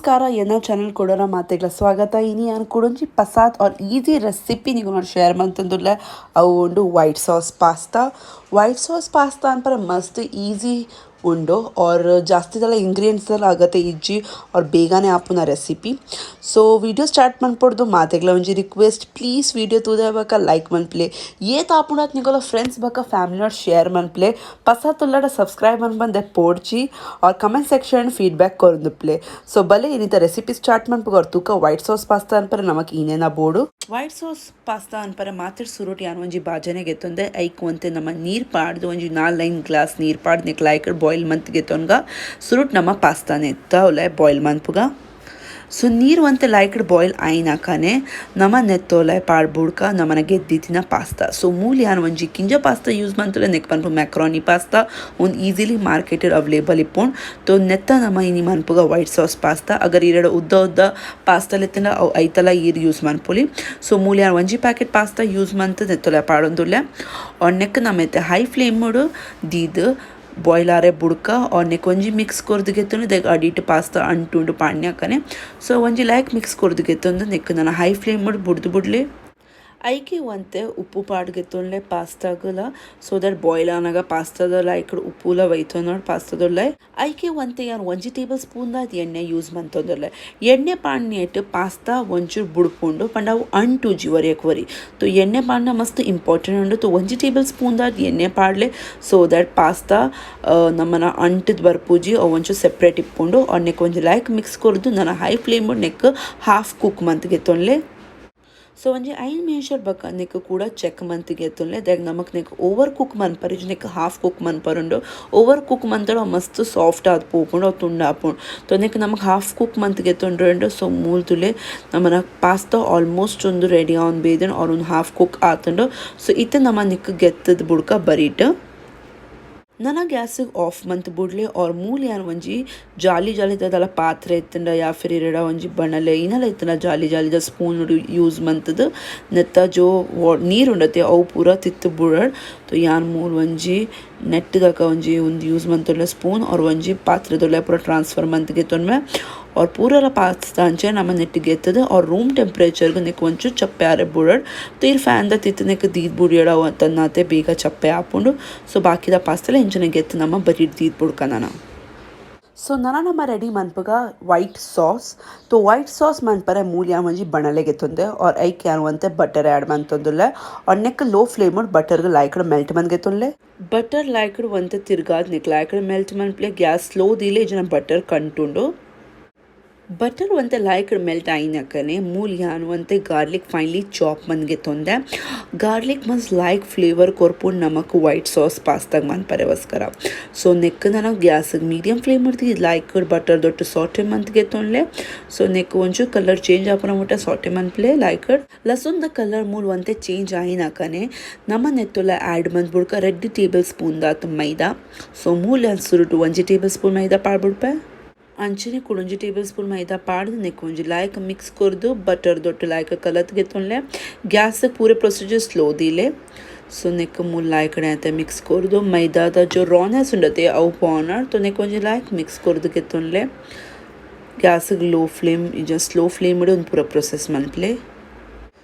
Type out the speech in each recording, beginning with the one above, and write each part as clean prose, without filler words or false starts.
ನಮಸ್ಕಾರ, ಎನ್ನ ಚಾನಲ್ ಕೊಡೋಣ ಮಾತೆಗಳ ಸ್ವಾಗತ. ಇನಿ ಯಾನ್ ಕುಡೊಂಜಿ ಪಸಾತ್ ಆರ್ ಈಸಿ ರೆಸಿಪಿ ನಿಗುನ ಶೇರ್ ಮಂತೊಂದುಲ್ಲೆ. ಅವು ಉಂಡು white sauce pasta. White sauce pasta ಅನ್ಪರೆ ಮಸ್ತ್ ಈಸಿ ಉಂಡು ಆರ್ ಜಾಸ್ತಿ ದಾಲ ಇಂಗ್ರೀಡಿಯೆಂಟ್ಸ್ ದಾಲ ಅಗತ್ಯ ಇಜ್ಜಿ ಆರ್ ಬೇಗನೆ ಆಪುನ ರೆಸಿಪಿ. ಸೊ ವಿಡಿಯೋ ಸ್ಟಾರ್ಟ್ ಮನ್ಪೊಡ್ದು ಮಾತೆಗ್ಲ ಒಂಜಿ ರಿಕ್ವೆಸ್ಟ್, ಪ್ಲೀಸ್ ವಿಡಿಯೋ ತೂದೆ ಬೊಕ ಲೈಕ್ ಮನ್ಪುಲೆ, ಏತ್ ಆಪುಂಡು ನಿಗೋಲ ಫ್ರೆಂಡ್ಸ್ ಬೊಕ ಫ್ಯಾಮಿಲಿ ಶೇರ್ ಮನ್ಪುಲೆ. ಪಸಾತ್ ಉಲ್ಲಡ ಸಬ್ಸ್ಕ್ರೈಬ್ ಮನ್ಪಂದೆ ಪೋಡ್ಚಿ ಆರ್ ಕಮೆಂಟ್ ಸೆಕ್ಷನ್ ಫೀಡ್ಬ್ಯಾಕ್ ಕೊರೊಂದುಪ್ಪುಲೆ. ಸೊ ಬಲೆ, ಇನಿತ ರೆಸಿಪಿ ಸ್ಟಾರ್ಟ್ ಮನ್ಪುಗ. ತೂಕ, ವೈಟ್ ಸಾಸ್ ಪಾಸ್ತಾ ಅನ್ಪರೆ ನಮಕ್ ಈನೇನ ಬೋಡು. ವೈಟ್ ಸಾಸ್ ಪಾಸ್ತಾ ಅನ್ಪರೆ ಮಾತೆಡ್ ಸುರುಟ್ ಯಾನ್ ಒಂಜಿ ಬಾಜನೆ ಗೆತ್ತೊಂದೆ. ಐಕ್ ಒಂತೆ ನಮ್ಮ ನೀರ್ ಪಾಡ್ದು, ಒಂಜಿ ನಾಲ್ ಐನ್ ಗ್ಲಾಸ್ ನೀರ್ ಪಾಡ್ದು, ನೆಕ್ ಲಾಯ್ಕ್ ಬಾಯ್ಲ್ ಮಂತ್ ಗೆತ್ತೊನ್ಗ. ಸುರುಟ್ ನಮ್ಮ ಪಾಸ್ತಾನೆ ಎತ್ತ ಬಾಯ್ಲ್ ಮನ್ಪುಗ. ಸೊ ನೀರು ಒಂತೆ ಲಾಯ್ಕ್ಡ್ ಬಾಯ್ಲ್ ಆಯಿನಕನೆ ನಮ ನೆತ್ತೊಲೆ ಪಾಡ್ ಬುಡ್ಕ ನಮನ ಗೆದ್ದಿತ್ತಿನ ಪಾಸ್ತಾ. ಸೊ ಮೂಲು ಯಾನ್ ಒಂಜಿ ಕಿಂಜ ಪಾಸ್ತಾ ಯೂಸ್ ಮಂತುಲೆ. ನೆಕ್ ಪನ್ಪು ಮ್ಯಾಕ್ರೋನಿ ಪಾಸ್ತಾ. ಉಂದು ಈಸಿಲಿ ಮಾರ್ಕೆಟೆಡ್ ಅವೈಲೇಬಲ್ ಇಪ್ಪುಂಡು. ತೋ ನೆತ್ತ ನಮ ಇನಿ ಮನ್ಪುಗ ವೈಟ್ ಸಾಸ್ ಪಾಸ್ತಾ. ಅಗರ್ ಇರೆಡ ಉದ್ದ ಉದ್ದ ಪಾಸ್ತಾ ಇತ್ತಂಡ ಅವು ಐತಲ ಈರ್ ಯೂಸ್ ಮನ್ಪೊಲಿ. ಸೊ ಮೂಲು ಯಾನ್ ಒಂಜಿ ಪ್ಯಾಕೆಟ್ ಪಾಸ್ತಾ ಯೂಸ್ ಮಂತ್ ನೆತ್ತೊಲೆ ಪಾಡೊಂದುಲ್ಲೆ. ಆರ್ ನೆಕ್ ನಮ ಇತ್ತೆ ಹೈ ಫ್ಲೇಮ್ ದೀದ್ ಬಾಯ್ಲ್ ಆರೆ ಬುಡ್ಕ. ಆರ್ ನೆಕ್ ಒಂಜಿ ಮಿಕ್ಸ್ ಕೊರ್ದು ಗೆತ್ತೊಂದು, ದಾಯೆಗ್ ಅಡಿಟ್ ಪಾಸ್ತಾ ಅಂಟುಂಡು ಪಾಡ್ನ್ಯಾಕನೆ. ಸೊ ಒಂಜಿ ಲಾಯ್ಕ್ ಮಿಕ್ಸ್ ಕೊರ್ದು ಗೆತ್ತೊಂದು ನೆಕ್ ನನ ಹೈ ಫ್ಲೇಮ್ ಬುಡ್ದು ಬುಡ್ಲೆ. ಐಕೆ ಒಂತೆ ಉಪ್ಪು ಪಾಡ್ ಗೆತ್ತೊನ್ಲೆ ಪಾಸ್ತಾಗುಲ, ಸೊ that boil ಆನಾಗ ಪಾಸ್ತಾದ ಲಾಯ್ಕ್ ಉಪ್ಪುಲ ಒಯ್ತೊನೊಡು ಪಾಸ್ತಾದೊಲ್ಲೆ. ಐಕೆ ಒಂತೆ ಯಾನ್ ಒಂಜಿ ಟೇಬಲ್ ಸ್ಪೂನ್ ದಾತ್ ಎಣ್ಣೆ ಯೂಸ್ ಮಂತೊಂದುಲ್ಲೆ. ಎಣ್ಣೆ ಪಾಡ್ನೇಟ್ ಪಾಸ್ತಾ ಒಂಚೂರು ಬುಡ್ಪುಂಡು, ಪಂಡ ಅವು ಅಂಟುಜಿ ಒರಿಯಕ್ ಒರಿ. ತೋ ಎಣ್ಣೆ ಪಾಡ್ನ ಮಸ್ತ್ ಇಂಪಾರ್ಟೆಂಟ್ ಉಂಡು. ತೋ ಒಂಜಿ ಟೇಬಲ್ ಸ್ಪೂನ್ ದಾತ್ ಎಣ್ಣೆ ಪಾಡ್ಲೆ, ಸೊ that pasta ನಮ್ಮನ ಅಂಟದ್ ಬರ್ಪುಜಿ, ಅವು ಒಂಚೂರು ಸೆಪ್ರೇಟ್ ಇಪ್ಪುಂಡು. ಆರ್ ನೆಕ್ ಒಂಜಿ ಲಾಯ್ಕ್ ಮಿಕ್ಸ್ ಕೊರ್ದು ನನ ಹೈ ಫ್ಲೇಮ್ ನೆಕ್ ಹಾಫ್ ಕುಕ್ ಮಂತ್ ಗೆತ್ತೊನ್ಲೆ. ಸೊ ಒಂಜಿ 5 ನಿಮಿಷ ಬೊಕ ನೆಕ್ ಕೂಡ ಚೆಕ್ ಮಂತ್ ಗೆತ್ತೊನ್ಲೆ. ದಾಯೆಗ್ ನಮಕ್ ನೆಕ್ ಓವರ್ ಕುಕ್ ಮನ್ಪರೆ, ನೆಕ್ ಹಾಫ್ ಕುಕ್ ಮನ್ಪರುಂಡು. ಓವರ್ ಕುಕ್ ಮಂತಡ ಅವು ಮಸ್ತ್ ಸಾಫ್ಟ್ ಆದ್ ಪೋಪುಂಡು, ಅವು ತುಂಡು ಆಪುಂಡು. ಸೊ ನೆಕ್ ನಮಕ್ ಹಾಫ್ ಕುಕ್ ಮಂತ್ ಗೆತ್ತೊಂಡ್ರೆ. ಸೊ ಮೂಲು ತೂಲೆ, ನಮನ ಪಾಸ್ತಾ ಆಲ್ಮೋಸ್ಟ್ ಒಂದು ರೆಡಿ ಆವೊಂದು ಬೈದ್ಂಡ್ ಆರ್ ಒಂದು ಹಾಫ್ ಕುಕ್ ಆತುಂಡು. ಸೊ ಇತ್ತೆ ನಮ ನೆಕ್ ಗೆತ್ತದ್ ಬುಡ್ಕ ಬರೀಟ್. ನನ ಗ್ಯಾಸಿಗೆ ಆಫ್ ಮಂತ್ ಬುಡ್ಲೆ. ಆರ್ ಮೂಲು ಯಾನ್ ಒಂಜಿ ಜಾಲಿ ಜಾಲಿದ ಪಾತ್ರೆ ಇತ್ತಂಡ, ಯಾ ಫಿರ್ ಇರೆಡ ಒಂಜಿ ಬಣಲೆ ಇನಲ ಇತ್ತಂಡ, ಜಾಲಿ ಜಾಲಿದ ಸ್ಪೂನ್ ಯೂಸ್ ಮಂತದ್ ನೆತ್ತ ಜೋ ನೀರು ಉಂಡತೆ ಅವು ಪೂರ ತಿತ್ತು ಬುಡಡ್. ತೋ ಯಾನ್ ಮೂಲು ಒಂಜಿ ನೆಟ್ದಕ ಒಂಜಿ ಒಂದು ಯೂಸ್ ಮಂತೊನ್ಲೆ ಸ್ಪೂನ್ ಆರ್ ಒಂಜಿ ಪಾತ್ರೆದೊಳೆ ಪೂರ ಟ್ರಾನ್ಸ್ಫರ್ ಮಂತ್ ಗೆತ್ತೊನ್ವೆ. ಆರ್ ಪೂರಲ ಪಾಸ್ತಾ ಅಂಚೆ ನಮ ನೆಟ್ಟ್ ಗೆತ್ತದ್ ಆರ್ ರೂಮ್ ಟೆಂಪ್ರೇಚರ್ಗ್ ನೆಕ್ ಒಂಚೂರು ಚಪ್ಪೆ ಆರೆ ಬುಡಡ್. ತೋ ಈರ್ ಫ್ಯಾನ್ ದ ತಿತ್ತು ನೆಕ್ ದೀದ್ ಬುಡಿಯಡ, ತನ್ನಾತೆ ಬೇಗ ಚಪ್ಪೆ ಆಪುಂಡು. ಸೊ ಬಾಕಿದ ಪಾಸ್ತಾಲ ಇಂಚನೆ ಗೆತ್ತು ನಮ ಬರಿಟ್ ದೀದ್ ಬುಡ್ಕ ನನ. ಸೊ ನನ ನಮ ರೆಡಿ ಮನ್ಪುಗ ವೈಟ್ ಸಾಸ್. ತೋ ವೈಟ್ ಸಾಸ್ ಮನ್ಪರೆ ಮೂಲು ಯಾನ್ ಒಂಜಿ ಬಣಲೆ ಗೆತ್ತೊಂದೆ. ಆರ್ ಐಕ್ ಯಾನ್ ಒಂತೆ ಬಟರ್ ಆ್ಯಡ್ ಮಂತೊಂದುಲ್ಲೆ. ಆರ್ ನೆಕ್ ಲೋ ಫ್ಲೇಮ್ ಬಟರ್ಗ್ ಲಾಯ್ಕಡ್ ಮೆಲ್ಟ್ ಮಂತ್ ಗೆತ್ತೊನ್ಲೆ. ಬಟರ್ ಲಾಯ್ಕಡ್ ಒಂತೆ ತಿರ್ಗಾದ್ ನೆಕ್ ಲಾಯ್ಕಡ್ ಮೆಲ್ಟ್ ಮನ್ಪಲೆ. ಗ್ಯಾಸ್ ಸ್ಲೋ ದೀಲೆ, ಇಜ್ಜಿಂಡ ಬಟರ್ ಕಂಟುಂಡು. ಬಟರ್ ಒಂತೆ ಲಾಯ್ಕಡ್ ಮೆಲ್ಟ್ ಆಯಿನಕನೆ ಮೂಲು ಯಾನ್ ಒಂತೆ ಗಾರ್ಲಿಕ್ ಫೈನ್ಲಿ ಚಾಪ್ ಮಂತ್ ಗೆತ್ತೊಂದೆ. ಗಾರ್ಲಿಕ್ ಮಸ್ತ್ ಲಾಯ್ಕ್ ಫ್ಲೇವರ್ ಕೊರ್ಪುಂಡು ನಮಕ್ ವೈಟ್ ಸಾಸ್ ಪಾಸ್ತಾಗ್ ಮನ್ಪರೆಗೋಸ್ಕರ. ಸೊ ನೆಕ್ ನನ ಗ್ಯಾಸ್ ಮೀಡಿಯಂ ಫ್ಲೇಮ್ ದೀದ್ ಲಾಯ್ಕಡ್ ಬಟರ್ ದೊಟ್ಟು ಸಾಟೆ ಮಂತ್ ಗೆತ್ತೊನ್ಲೆ. ಸೊ ನೆಕ್ ಒಂಚೂರು ಕಲರ್ ಚೇಂಜ್ ಆಪುನ ಮುಟ್ಟ ಸಾಟೆ ಮನ್ಪಲೆ ಲಾಯ್ಕಡ್. ಲಸುನ್ the colour ಮೂಲು ಒಂತೆ ಚೇಂಜ್ ಆಯಿನಕನೆ ನಮ ನೆತ್ತೊಲ ಆ್ಯಡ್ ಮಂತ್ ಬುಡ್ಕ 2 ಟೇಬಲ್ ಸ್ಪೂನ್ ದಾತ್ ಮೈದಾ. ಸೊ ಮೂಲು ಯಾನ್ ಸುರುಟು 1 ಟೇಬಲ್ ಸ್ಪೂನ್ ಮೈದಾ ಪಾಡ್ಬುಡ್ಪೆ. ಅಂಚನೆ ಕುಡೊಂಜಿ ಟೇಬಲ್ ಸ್ಪೂನ್ ಮೈದಾ ಪಾಡ್ದು ನೆಕ್ ಒಂಜಿ ಲಾಯ್ಕ್ ಮಿಕ್ಸ್ ಕೊರ್ದು ಬಟರ್ ದೊಟ್ಟು ಲಾಯ್ಕ್ ಕಲತ್ ಗೆತ್ತೊನ್ಲೆ. ಗ್ಯಾಸ್ ಪೂರ ಪ್ರೊಸೀಜರ್ ಸ್ಲೋ ದೀಲೆ. ಸೊ ನೆಕ್ ಮೂಲು ಲಾಯ್ಕಡೆ ಆತೆ ಮಿಕ್ಸ್ ಕೊರ್ದು, ಮೈದಾದ ಜೋ ರಾನೆಸ್ ಉಂಡತೆ ಅವು ಪೋನಡ್. ತೋ ನೆಕ್ ಒಂಜಿ ಲಾಯ್ಕ್ ಮಿಕ್ಸ್ ಕೊರ್ದು ಗೆತ್ತೊನ್ಲೆ. ಗ್ಯಾಸ್ಗ್ ಲೋ ಫ್ಲೇಮ್ ಇಜ್ಜ ಸ್ಲೋ ಫ್ಲೇಮ್ ಒಂದು ಪೂರ ಪ್ರೊಸೆಸ್ ಮನ್ಪಲೆ.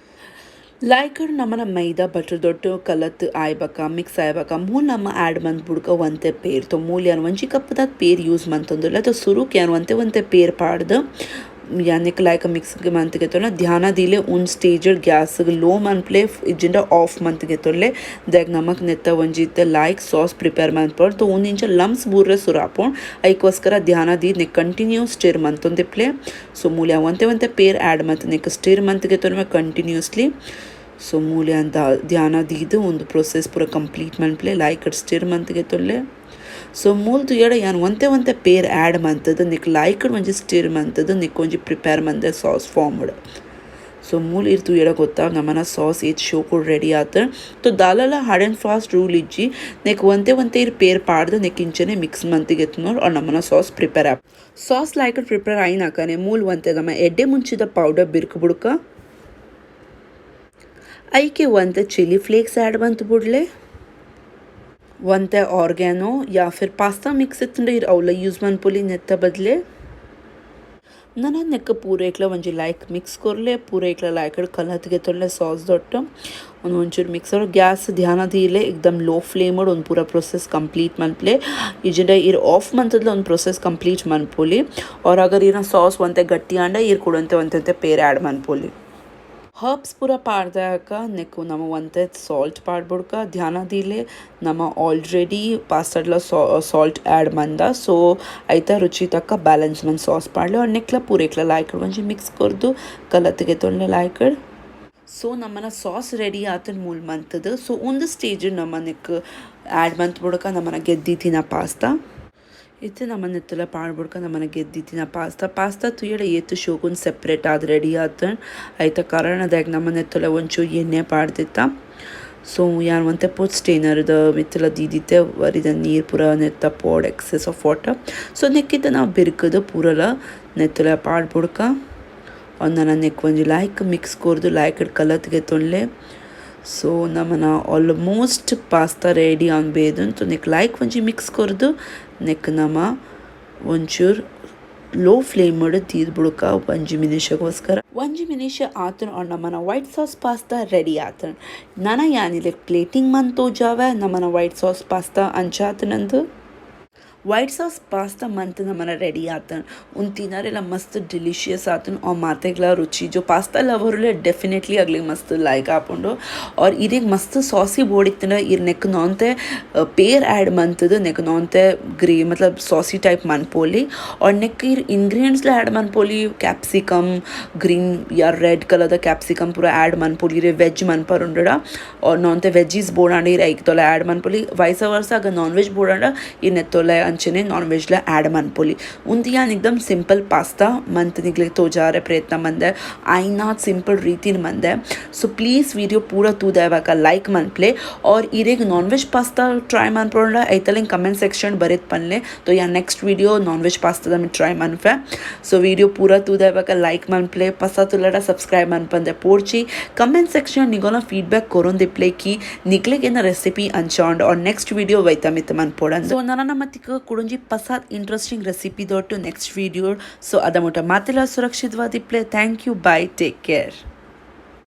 ಲಾಯ್ಕಡ್ ನಮನ ಮೈದಾ ಬಟರ್ ದೊಟ್ಟು ಕಲತ್ ಆಯ್ಬಕ, ಮಿಕ್ಸ್ ಆಯ್ಬಕ ಮೂಲು ನಮ್ಮ ಆ್ಯಡ್ ಮಂತ್ ಬುಡ್ಕ ಒಂತೆ ಪೇರ್. ತೋ ಮೂಲು ಯಾನ್ ಒಂಜಿ ಕಪ್ದಾತ್ ಪೇರ್ ಯೂಸ್ ಮಂತೊಂದುಲ್ಲೆ. ತೋ ಸುರುಕ್ ಯಾನ್ ಒಂತೆ ಒಂತೆ ಪೇರ್ ಪಾಡ್ದು ಯಾನೆಕ್ ಲಾಯ್ಕ ಮಿಕ್ಸ್ ಮಂತ್ ಗೆತ್ತೊನ್ಲೆ. ಧ್ಯಾನ ದೀಲೆ, ಒಂದ್ ಸ್ಟೇಜ್ ಗ್ಯಾಸ್ ಲೋ ಮನ್ಪ್ಲೆ, ಇಜ್ಜಿಂಡ ಆಫ್ ಮಂತ್ ಗೆತ್ತೊನ್ಲೆ. ದಾಯೆಗ್ ನಮಕ್ ನೆತ್ತ ಒಂಜಿ ಇತ್ತೆ ಲಾಯ್ಕ್ ಸಾಸ್ ಪ್ರಿಪೇರ್ ಮನ್ಪೊಡು. ತೋ ಒಂದಿಂಚ ಲಮ್ಸ್ ಬೂರ್ರೆ ಸುರು ಆಪುಂಡು. ಐಕೋಸ್ಕರ ಧ್ಯಾನ ದೀದ್ ನೆಕ್ ಕಂಟಿನ್ಯೂಸ್ ಸ್ಟಿರ್ ಮಂತೊಂದಿಪ್ಲೆ. ಸೊ ಮೂಲು ಒಂತೆ ಒಂತೆ ಪೇರ್ ಆ್ಯಡ್ ಮಂತ್ ನೆಕ್ ಸ್ಟಿರ್ ಮಂತ್ ಗೆತ್ತೊನ್ವೆ ಕಂಟಿನ್ಯೂಸ್ಲಿ. ಸೊ ಮೂಲು ಯಾನ್ ಧ್ಯಾನ ದೀದ್ ಒಂದು ಪ್ರೊಸೆಸ್ ಪೂರ ಕಂಪ್ಲೀಟ್ ಮನ್ಪ್ಲೆ. ಲಾಯ್ಕ್ ಸ್ಟಿರ್ ಮಂತ್ ಗೆತ್ತೊನ್ಲೆ. ಸೊ ಮೂಲು ತೂಯಡ, ಯಾನ್ ಒಂತೆ ಒಂತೆ ಪೇರ್ ಆ್ಯಡ್ ಮಂತದ್ ನೆಕ್ ಲಾಯ್ಕಡ್ ಒಂಜಿ ಸ್ಟಿರ್ ಮಂತದ್ ನೆಕ್ ಒಂಜಿ ಪ್ರಿಪೇರ್ ಮಂದೆ ಸಾಸ್ ಫಾರ್ಮ್ಡ್. ಸೊ ಮೂಲು ಇರ್ ತೂಯಡ ಗೊತ್ತಾ, ನಮನ ಸಾಸ್ ಏತ್ ಶೋಕುಡು ರೆಡಿ ಆತ. ತೋ ದಾಲಲ ಹಾರ್ಡ್ ಆ್ಯಂಡ್ ಫಾಸ್ಟ್ ರೂಲ್ ಇಜ್ಜಿ. ನೆಕ್ ಒಂತೆ ಒಂತೆ ಇರ್ ಪೇರ್ ಪಾಡ್ದು ನೆಕ್ ಇಂಚನೆ ಮಿಕ್ಸ್ ಮಂತ್ ಗೆತ್ತುನೋಡು ಆರ್ ನಮನ ಸಾಸ್ ಪ್ರಿಪೇರ್ ಆಪ್. ಸಾಸ್ ಲಾಯ್ಕಡ್ ಪ್ರಿಪೇರ್ ಆಯಿನಾಕನೆ ಮೂಲು ಒಂತೆ ನಮ್ಮ ಎಡ್ಡೆ ಮುಂಚಿದ ಪೌಡರ್ ಬಿರ್ಕು ಬುಡ್ಕ. ಐಕೆ ಒಂತೆ ಚಿಲ್ಲಿ ಫ್ಲೇಕ್ಸ್ ಆ್ಯಡ್ ಮಂತ್ ಬುಡ್ಲೆ. ಒಂತೆ ಆರ್ಗ್ಯಾನೋ ಯಾ ಫಿರ್ ಪಾಸ್ತಾ ಮಿಕ್ಸ್ ಇತ್ತಂಡ ಇರ್ ಅವಲ ಯೂಸ್ ಮನ್ಪೊಲಿ ನೆತ್ತ ಬದಲೆ. ನನ ನೆಕ್ಕ್ ಪೂರೈಕ್ಲ ಒಂಜಿ ಲಾಯ್ಕ್ ಮಿಕ್ಸ್ ಕೊರ್ಲೆ. ಪೂರೈಕ್ಲ ಲಾಯ್ಕ್ ಕಲತ್ ಗೆತೊನ್ಲೆ ಸಾಸ್ ದೊಟ್ಟು. ಒಂದು ಒಂಚೂರು ಮಿಕ್ಸರ್ ಗ್ಯಾಸ್ ಧ್ಯಾನ ದೀಲೆ, ಎಕ್ದಮ್ ಲೋ ಫ್ಲೇಮ್ ಒಂದು ಪೂರ ಪ್ರೊಸೆಸ್ ಕಂಪ್ಲೀಟ್ ಮನ್ಪುಲೆ. ಇಜ್ಜಿಂಡ ಇರ್ ಆಫ್ ಮಂತುದ್ಲ ಒಂದು ಪ್ರೊಸೆಸ್ ಕಂಪ್ಲೀಟ್ ಮನ್ಪೊಲಿ. ಆರ್ ಅಗರ್ ಇರ್ನ ಸಾಸ್ ಒಂತೆ ಗಟ್ಟಿ ಆಂಡ ಇರ್ ಕುಡೊಂತೆ ಒಂತೆ ಒಂತೆ ಪೇರ್ ಆ್ಯಡ್ ಮನ್ಪೊಲಿ. ಹರ್ಬ್ಸ್ ಪೂರ ಪಾಡ್ದಾಕ ನೆಕ್ಕು ನಮ ಒಂತೆ ಸಾಲ್ಟ್ ಪಾಡ್ಬೊಡ್ಕ. ಧ್ಯಾನ ದೀಲೆ, ನಮ ಆಲ್ರೆಡಿ ಪಾಸ್ತಾಡ್ಲ ಸಾಲ್ಟ್ ಆ್ಯಡ್ ಮಂದ. ಸೊ ಐತ ರುಚಿ ತಕ್ಕ ಬ್ಯಾಲೆನ್ಸ್ ಮಂತ್ ಸಾಸ್ ಪಾಡ್ಲೆ. ಆರ್ ನೆಕ್ಲ ಪೂರೈಕ್ಲ ಲಾಯ್ಕಡ್ ಒಂಜಿ ಮಿಕ್ಸ್ ಕೊರ್ದು ಕಲತ್ಗೆ ತೊಂಡೆ ಲಾಯ್ಕಡ್. ಸೊ ನಮ್ಮನ ಸಾಸ್ ರೆಡಿ ಆತನ ಮೂಲ್ ಮಂತದ. ಸೊ ಒಂದು ಸ್ಟೇಜ್ ನಮ್ಮ ನೆಕ್ ಆ್ಯಡ್ ಮಂತ್ ಬುಡಕ ನಮ್ಮನ ಗೆದ್ದಿತ್ತಿನ ಪಾಸ್ತಾ. ಇತ್ತೆ ನಮ ನೆತ್ತಲ ಪಾಡ್ಬುಡ್ಕ ನಮನ ಗೆದ್ದಿತ್ತಿನ ಪಾಸ್ತಾ. ಪಾಸ್ತಾ ತೂಯಡ ಏತ್ ಶೋಕುನ್ ಸೆಪ್ರೇಟ್ ಆದ್ ರೆಡಿ ಆತನ್. ಐತ ಕಾರಣದಾಗ್ ನಮ್ಮ ನೆತ್ತಲ ಒಂಚೂರು ಎಣ್ಣೆ ಪಾಡ್ದಿತ್ತ. ಸೊ ಯಾನ್ ಒಂತೆ ಪೊತ್ ಸ್ಟೈನರ್ದ ಮಿತ್ತಲ ದೀದಿತ್ತೆ, ವರಿದ ನೀರು ಪೂರ ನೆತ್ತ ಪೋಡ್, ಎಕ್ಸೆಸ್ ಆಫ್ ವಾಟರ್. ಸೊ ನೆಕ್ಕಿತ್ತ ನಾವು ಬಿರ್ಕದ ಪೂರಲ ನೆತ್ತಲ ಪಾಡ್ಬುಡ್ಕ. ನನ ನೆಕ್ ಒಂಜಿ ಲಾಯ್ಕ್ ಮಿಕ್ಸ್ ಕೊರ್ದು ಲಾಯ್ಕ್ ಕಲತ್ಗೆ ತೊನ್ಲೆ. ಸೊ ನಮನ ಆಲ್ಮೋಸ್ಟ್ ಪಾಸ್ತಾ ರೆಡಿ ಆನ್ ಬೇದನ್. ಸೊ ನೆಕ್ ಲಾಯ್ಕ್ ಒಂಜಿ ಮಿಕ್ಸ್ ಕೊರ್ದು ನೆಕ್ ನಮ ಒಂಚೂರು ಲೋ ಫ್ಲೇಮ್ ದೀದ್ ಬುಡ್ಕ ಒಂಜಿ ನಿಮಿಷಗೋಸ್ಕರ. ಒಂಜಿ ನಿಮಿಷ ಆತನ, ನಮನ ವೈಟ್ ಸಾಸ್ ಪಾಸ್ತಾ ರೆಡಿ ಆತನ. ನನ ಯಾನಿಲೆ ಪ್ಲೇಟಿಂಗ್ ಮನ್ ತೋಜಾವೆ ನಮನ ವೈಟ್ ಸಾಸ್ ಪಾಸ್ತಾ ಅಂಚಾತನಂದು. ವೈಟ್ ಸಾಸ್ ಪಾಸ್ತಾ ಮಂತ್ ನಮನ ರೆಡಿ ಆತನ್. ಉನ್ ತಿನರೆಲ ಮಸ್ತ್ ಡಿಲಿಷಿಯಸ್ ಆತನ್. और ಮಾತೆಗ್ಲ ರುಚಿ जो ಪಾಸ್ತಾ ಲವರ್ ಡೆಫಿನೆಟ್ಲಿ ಅಗ್ಲಿಗೆ ಮಸ್ತ್ ಲೈಕ್ ಆಪುಂಡು. ಆರ್ ಇರೆಗ್ ಮಸ್ತ್ ಸಾಸಿ ಬೋಡಿತ್ತಂಡ ಇರ್ ನೆಕ್ ನಾಂತೆ ಪೇರ್ ಆ್ಯಡ್ ಮಂತದು ನೆಕ್ ನಾಂತೆ ಗ್ರೇ ಮತ್ಲಬ್ ಸಾಸಿ ಟೈಪ್ ಮನ್ಪೊಲಿ. ಆರ್ ನೆಕ್ ಇರ್ ಇಂಗ್ರೀಡಿಯೆಂಟ್ಸ್ಲ ಆ್ಯಡ್ ಮನ್ಪೊಲಿ. ಕ್ಯಾಪ್ಸಿಕಮ್, ಗ್ರೀನ್ ಯಾ ರೆಡ್ ಕಲರ್ದ ಕ್ಯಾಪ್ಸಿಕಮ್ ಪೂರ ಆ್ಯಡ್ ಮನ್ಪೊಲಿ ಇರೆ ವೆಜ್ ಮನ್ಪರುಂಡಡ. ಆರ್ ನಾಂತೆ ವೆಜ್ಜೀಸ್ ಬೋಡಾಂಡ ಇರ್ ಐಕ್ ತೋಲ ಆ್ಯಡ್ ಮನ್ಪೊಲಿ. ವೈಸ್ ವರ್ಸ ಅಗ ನಾನ್ ವೆಜ್ ಬೋಡಾಂಡ ಇರ್ ನೆತ್ತೊಲೆ ಅಂಚನೆ ನಾನ್ ವೆಜ್ಲ ಆ್ಯಡ್ ಮನ್ಪೊಲಿ. ಉಂದು ಯಾನ್ ಎಕ್ದಮ್ ಸಿಂಪಲ್ ಪಾಸ್ತಾ ಮಂತ್ ನಿಗ್ಲಿಗ್ ತೋಜಾರೆ ಪ್ರಯತ್ನ ಮಂದೆ. ಆಯ್ನಾತ್ ಸಿಂಪಲ್ ರೀತಿನ ಮಂದೆ. ಸೊ ಪ್ಲೀಸ್ ವಿಡಿಯೋ ಪೂರ ತೂದಾವಾಗ ಲೈಕ್ ಮನ್ಪ್ಲೆ. ಆರ್ ಇರೆಗ್ ನಾನ್ ವೆಜ್ ಪಾಸ್ತಾ ಟ್ರೈ ಮನ್ಪೊಂಡ ಐತಲಿಂಗ್ ಕಮೆಂಟ್ ಸೆಕ್ಷನ್ ಬರೆತ್ ಪನ್ಲೆ. ತೋ ಯಾನ್ ನೆಕ್ಸ್ಟ್ ವಿಡಿಯೋ ನಾನ್ ವೆಜ್ ಪಾಸ್ತಾದ ಟ್ರೈ ಮನ್ಪೆ. ಸೊ ವಿಡಿಯೋ ಪೂರ ತೂದಾವಾಗ ಲೈಕ್ ಮನ್ಪ್ಲೆ. ಪಸ ತುಲ್ಲಡ ಸಬ್ಸ್ಕ್ರೈಬ್ ಮನ್ಪಂದೆ ಪೋಡ್ಚಿ. ಕಮೆಂಟ್ ಸೆಕ್ಷನ್ ನಿಗೋಲ ಫೀಡ್ಬ್ಯಾಕ್ ಕೊರೊಂದಿಪ್ಲೆ ಕಿ ನಿಗ್ಲಿಗ್ ಏನ ರೆಸಿಪಿ ಅಂಚಾಂಡ್ ಆರ್ ನೆಕ್ಸ್ಟ್ ವಿಡಿಯೋ ವೈತ ಮಿತ್ತ ಮನ್ಪೋಡಂದ್. ಸೊ ನನ ಮತ್ತಿಕ ಕುಡೊಂಜಿ ಪಸಾದ್ ಇಂಟ್ರೆಸ್ಟಿಂಗ್ ರೆಸಿಪಿ ದೊಟ್ಟು ನೆಕ್ಸ್ಟ್ ವಿಡಿಯೋ. ಸೊ ಅದ ಮುಟ ಮಾತೆಲ್ಲ ಸುರಕ್ಷಿತವಾದಿಪ್ಲೆ. Thank you, bye, take care.